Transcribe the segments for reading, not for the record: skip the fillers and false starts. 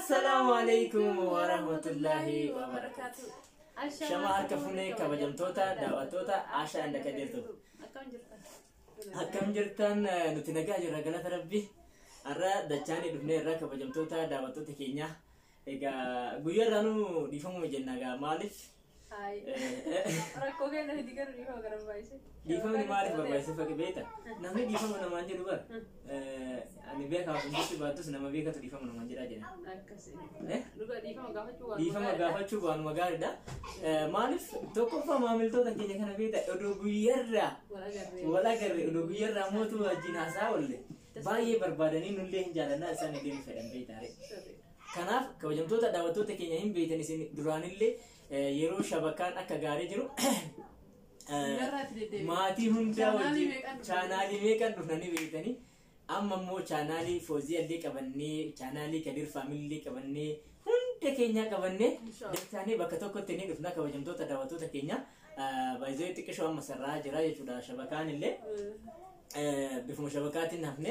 Assalaamu alaikum warahmatullahi wabarakatuh. Shama harka fuunee kabajamtoota daawwattoota Ashaa and Kadirtu. Akkam jirtan? Akkam jirtan? Nuti nagaa jirra, galata Rabbi. Har'a dachaanii dhufnee irraa, kabajamtoota daawwattoota keenya. Egaa guyyaa irraa nu dhiifamuma jenna egaa, maaliif? Rakkoo keenya fidi, garuu dhiifama gara barbaachise. Dhiifamni maaliif barbaachise fakkii beekta? Namni dhiifama namaan jedhu bara. Ani beekaa hundatti baattus nama beekatu dhiifama namaan jedhaa jedha. Akkasii. Eh? Dhugaa dhiifama gaafachuu waan Dhiifama gaafachuu waanuma gaariidha. Maaliif, tokkoffaa maamiltoota keenya kana beekta, oduu guyyarraa wal agarree. Wal agarre, oduu guyyarraa mootu wajjin haasaa oolle baay'ee barbaadanii, nullee hin jaallannaa, isaan illee ni fedhan, beektaare. Kanaaf kabajamtoota daawwattoota keenya, hin beektan isin duraanillee yeroo shabakaan akka gaarii jiru Guyyaarraa itti deddeebi'e. maatii hundaa Chaanaalii wajjin meeqan dhufnanii? Chaanaalii meeqan dhufnanii beektanii. Amma immoo chaanaalii Foozii illee qabannee, chaanaalii Kadir Faamilii qabannee, hunda keenyaa qabannee Inshallah. dachaanii bakka tokkotti ni dhufna. Kabajamtoota daawwattoota keenya, baay'ee xiqqishoo amma sarraa jira jechuudha shabakaan illee. Bifuma shabakaatiin hafne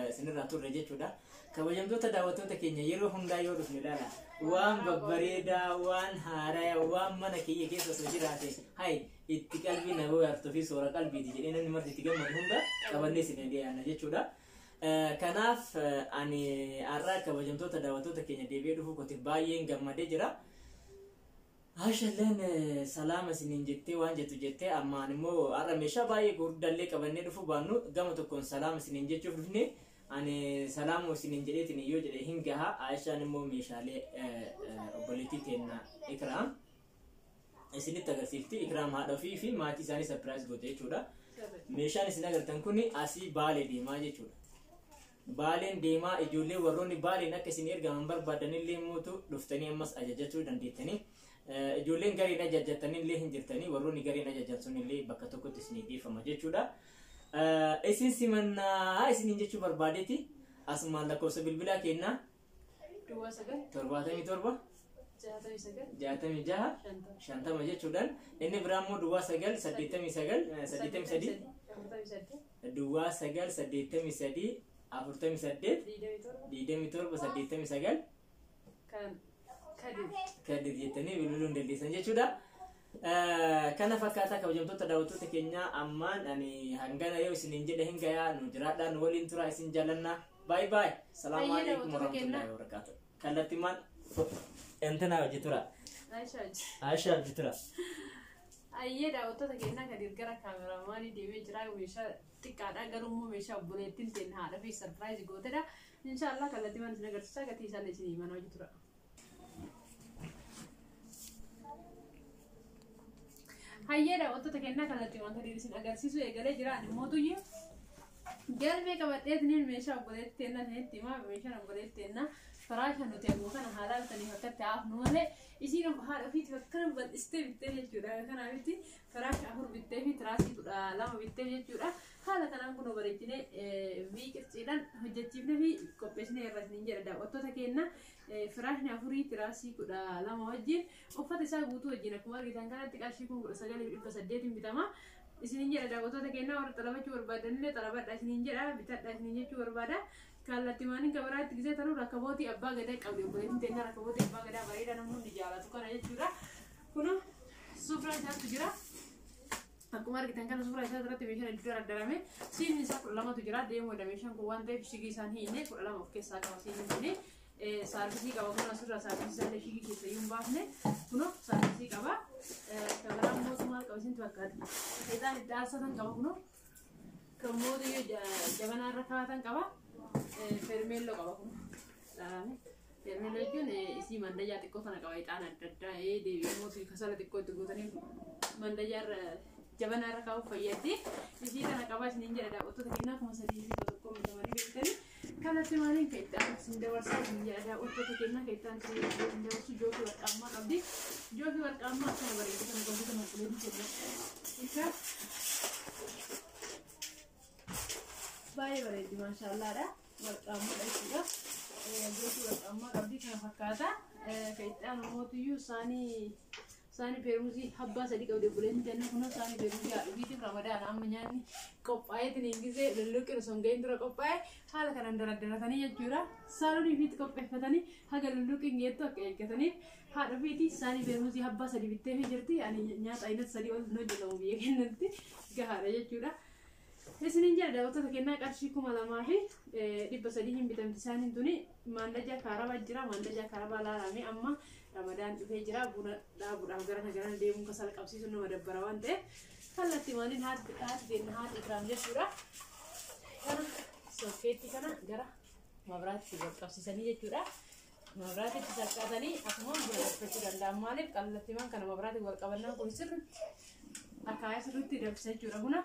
isinirraa turre jechuudha. Kabajamtoota daawwattoota keenya, yeroo hundaa yoo dhufne ilaala, waan babbareedaa, waan haaraa, waan mana kiyya keessa osoo jiraate hay itti qalbii na bohaartuu fi soora qalbiiti jedhee namni marti itti gammadu hunda qabannee isin dhiyaanna jechuudha. Kanaaf ani har'a kabajamtoota daawwattoota keenya deebi'ee dhufuu kootiif baay'een gammadee jira. Ashalleen salaama isiniin jettee waan jettu jettee, ammaan immoo har'a meeshaa baay'ee gurguddaallee qabannee dhufuu baannu, gama tokkoon salaama isiniin jechuuf dhufne. Ani salaamu isiniin jedheetiin yoo jedhe hin gaha. Aishaan immoo meeshaalee obboleettii teenna Ikraam isinitti agarsiifti. Ikraam haadha ofii fi maatii isaanii surprise goote jechuudha. Meeshaan isin agartan kun asii Baalee deemaa jechuudha. Baaleen deemaa, ijoollee warroonni Baaleen akka isin ergaman barbaadanillee mootu dhuftanii ammas ajajachuu dandeettanii. Ijoolleen gareen ajajjatanillee hin jirtanii, warroonni gareen ajajan sunillee bakka tokkotti isinii geeffama jechuudha. Isin simannaa isiniin jechuu barbaadeeti. Asumaan lakkoofsa bilbilaa kennaa. 09 77 69 66 50 50 jechuudhaan, inni biraa immoo 09 89 83 48 09 83 48 27 27 89 kan Kadir. Kadir jettanii bilbiluu hin dandeessan jechuudha. Kana fakkaataa, kabajamtoota daawwattoota keenyaa, ammaan ani hangana yoo isiniin jedhe hin gayaa. Nu jiraadhaa, nu waliin tura, isin jaallanna. Baay baay. Salaamu Hayyee, alaikum daawwattoota keenyaa. warahmatullahi wabarakatuh. Kallattimaan intina hojii tura. Aishaa hojii. Aishaa hojii tura. Ayyee, daawwattoota keenyaa, Kadir gara kaameraamaanii deemee jira. Meeshaa xiqqaadha, garuu immoo meeshaa obboleettiin teenya haadha fi surprise gootedha. Inshaallah kallattimaan isin agarsiisa, gatii isaan isin himan, hojii tura. Hayyee, daawwattoota keenyaa, kallattiiwwan Kadir isin agarsiisu eegalee jira. Ani immoo tuyyu galmee qabadheetiniin meeshaa obboleettii teennaa isinitti himaa. Meeshaan obboleettii teennaa firaasha nuti akkuma kana haala bitaniif akkatti haafnu malee, isiin haadha ofiitiif akkana bal'istee bittee jechuudha. Kanaafitti firaasha afur bittee fi tiraasii 12 bittee jechuudha. Haala kanaan kunoo bareechinee V qirciidhaan hojjechiifnee fi qopheessinee irra isiniin jedha, daawwattoota keenya. Firaashni afurii tiraasii 12 wajjin, uffata isaa guutuu wajjin, akkuma argitan kanatti qarshii 19,800n bitama. Isiniin jedha, daawwattoota keenyaa, warra xalabachuu barbaadanillee xalabadha isiniin jedha, bitadha isiniin jechuu barbaada. Kallattimaaniin kabiraatti gisee taruu rakkabootii abbaa gadaa qabdi obboleettiin teennaa, rakkabootii abbaa gadaa bareedaa namni hundi jaalatu kana jechuudha. Kun suuraa isaatu jira. Akkuma argitan kana suuraa isaa irratti meeshaan hedduu dardarame, siinni isaa 12tu jira. Deemuudha meeshaan kun waan ta'eef shigii isaan hiine 12 of keessaa qaba siinni kuni. Saarvisii qaba, kun asirraa saarvisii isaallee shigii keessa iyyuu hin baafne, kun saarvisii qaba. Kan biraa immoo maal qaba isintti fakkaata? Ixaan itti aarsatan qaba, kun kan mootiyyuu jabanaa irra kaa'atan qaba. Fermeelloo qaba kun. Fermeelloo jechuun isii mandayyaa xiqqoo kana qaba, ixaan adda addaa deebi'ee mootii kasala xiqqoo itti guutanii mandayyaa irra jabanaa irra kaa'uuf fayyaddi. Isii kana qaba isiniin jedha, daawwattoota keenyaa, 3,100 bitamanii beektanii. Kanatti maaliin kan itti aanu isin dabarsaa isin jedha, daawwattoota keenyaa, kan itti aanu isin dabarsu jookii warqaammaa qabdi. Jookii warqaammaa akkana bareedu kana qabdu kana obboleettii keenya. Isa baay'ee bareeddi, maashaallaadha. Warqaammaadha jechuudha. Jookii warqaammaa qabdi, kana fakkaata. Kan itti aanu mootiyyuu isaanii Saani feermuuzii abbaa sadii qabdi obboleettiin teenna kunoo saani feermuuzii haadha ofiitiif ramadaana amma nyaanni qophaa'eetiin hin gisee lulluqqin osoo hin gahin dura qophaa'e haala kanaan daraddaratanii jechuudha. Saalonii ofiitti qopheeffatanii haga lulluqqin geettu akka eeggataniif haadha ofiitii saani feermuuzii abbaa sadii bitteefii jirti. Ani nyaata aynat sadii ol hin hojjetamu biyya keenyatti gahaadha jechuudha. Isinin jedha daawwattoota kennaa qarshii 2300 hin bitamti isaaniin tuni maandajaa kaarabaa jira maandajaa kaarabaa laalame amma ramadaan dhufee jira buna dhaabuudhaaf gara garana deemuun kasala qabsiisuun nama dabbara waan ta'eef kallattii maaliin haati haati deemna haati ikraam jechuudha. Kana sokkeetti kana gara mabraatti wal qabsiisanii jechuudha. Mabraatitti saqqaatanii akkuma buna danfachuu danda'an maaliif kallattiimaan kana mabraatti wal qabannaan kun sirriitti akaayyaa sirriitti danfisa jechuudha buna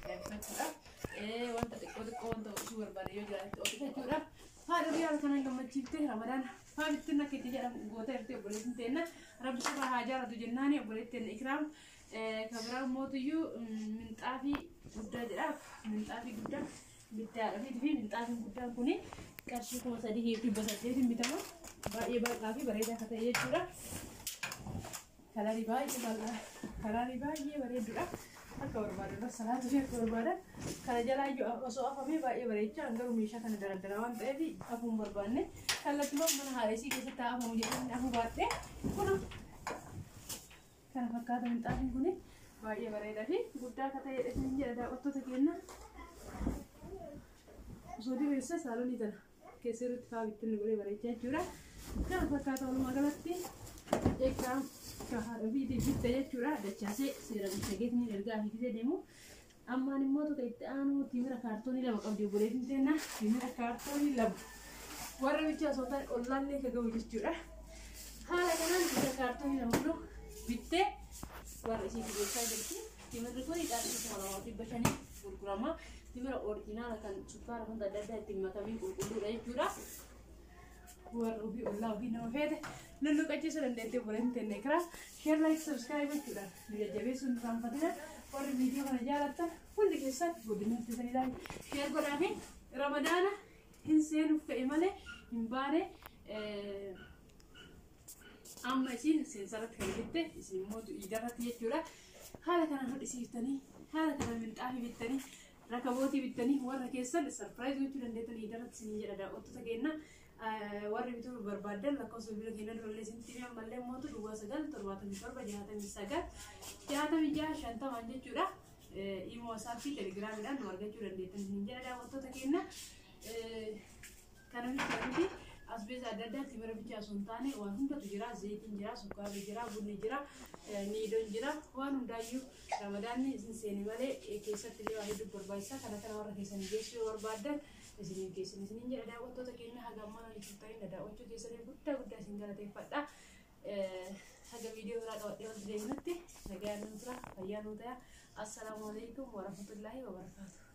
danfachuudha. Wanta xiqqoo xiqqoo wanta ho'isuu barbaade yoo jiraate ho'ifachuudha. Haadha biyya kanaan gammachiiftee ramadaan faabittiin akka itti jedhamu goota irratti obboleettiin teenna rabbi sirraa haa jaalatu jennaani obboleettiin ikraam kabiraa mootuyyuu minxaafii guddaa jedha minxaafii guddaa bittaa fi minxaafiin guddaan kuni qarshii 3800 bitama baay'ee bal'aa fi bareedaa akka ta'e jechuudha. Kalarii baay'ee bal'aa kalarii baay'ee bareedudha. Akka barbaadan irra salaatu fi akka barbaadan kana jalaa iyyuu osoo afamee baay'ee bareechaa garuu meeshaa kana daraddara waan ta'eef afuu hin barbaanne kallattumaan mana haadha keessatti haa afamu jedhanii afuu baadhee kun kana fakkaata minxaafiin kun baay'ee bareedaa fi guddaa akka ta'edha isin jedha daawwattoota keenya. Osoo diriirsa saalonii tana keessa irratti fa'aa bittinni godhee bareechaa jechuudha. Kana fakkaata walumaa galatti eegaa haadha ofiitiif bitte jechuudha. Dachaasee seera bilchageetiin ergaa fi deemu. Ammaan immoo tokko itti aanu timira kaartoonii lama qabdi obboleettiin teenna. Timira kaartoonii lama warra bichaa osoo ta'an ollaallee ka gahu jechuudha. Haala kanaan timira kaartoonii lama kun bittee warra isii geessaa jirti. Timirri kun qarshii 2500 gurgurama. Timira orijinaala kan sukkaara wanta adda addaa ittiin makamee qulqulluudha jechuudha. Warra ofii ollaa ofii nama feete lulluqachiisuu dandeettee obboleettiin teenna karaa share like subscribe gochuudhaan nu jajjabeessuun irraanfatina. Warri viidiyoo kana jaalattan hundi keessan guddina keessan ilaali. Share godhaa fi ramadaana hin seenuuf ka'e malee hin baane amma isin seensarratti kan bitte isin immoo iidarratti jechuudha. Haala kanaan hodhisiiftanii haala kanaan minxaafii bittanii rakabootii bittanii warra keessan surprise gochuu dandeettan iidarratti isin jedha daawwattoota keenya. Warri bituu barbaadan lakkoofsa bilbila keenya durallee isinitti himee ammallee mootu 09 77 69 66 50 jechuudha. Imo isaa fi telegiraamiidhaan nu argachuu dandeettan isin jedha daawwattoota keenya. Kana miti asbeeza adda addaa timira bichaa osoo hin taane waan hundatu jira. Zayitiin jira, sukkaarri jira, bunni jira, niidoon jira. Waan hundaayyuu ramadaanni isin seeni malee keessatti illee waa hedduu barbaachisaa. Kana kana warra keessan geessuu yoo barbaaddan isiniin geessin isiniin jedha daawwattoota keenya haga ammaa nuti turtanii daawwachuu keessanii guddaa guddaa isin galateeffadha. Haga viidiyoo biraa qabadhee walitti deebinutti nagaan nuu tura, fayyaa nuu ta'a. Assalaamu alaikum warahmatullaahi wabarakaatuh.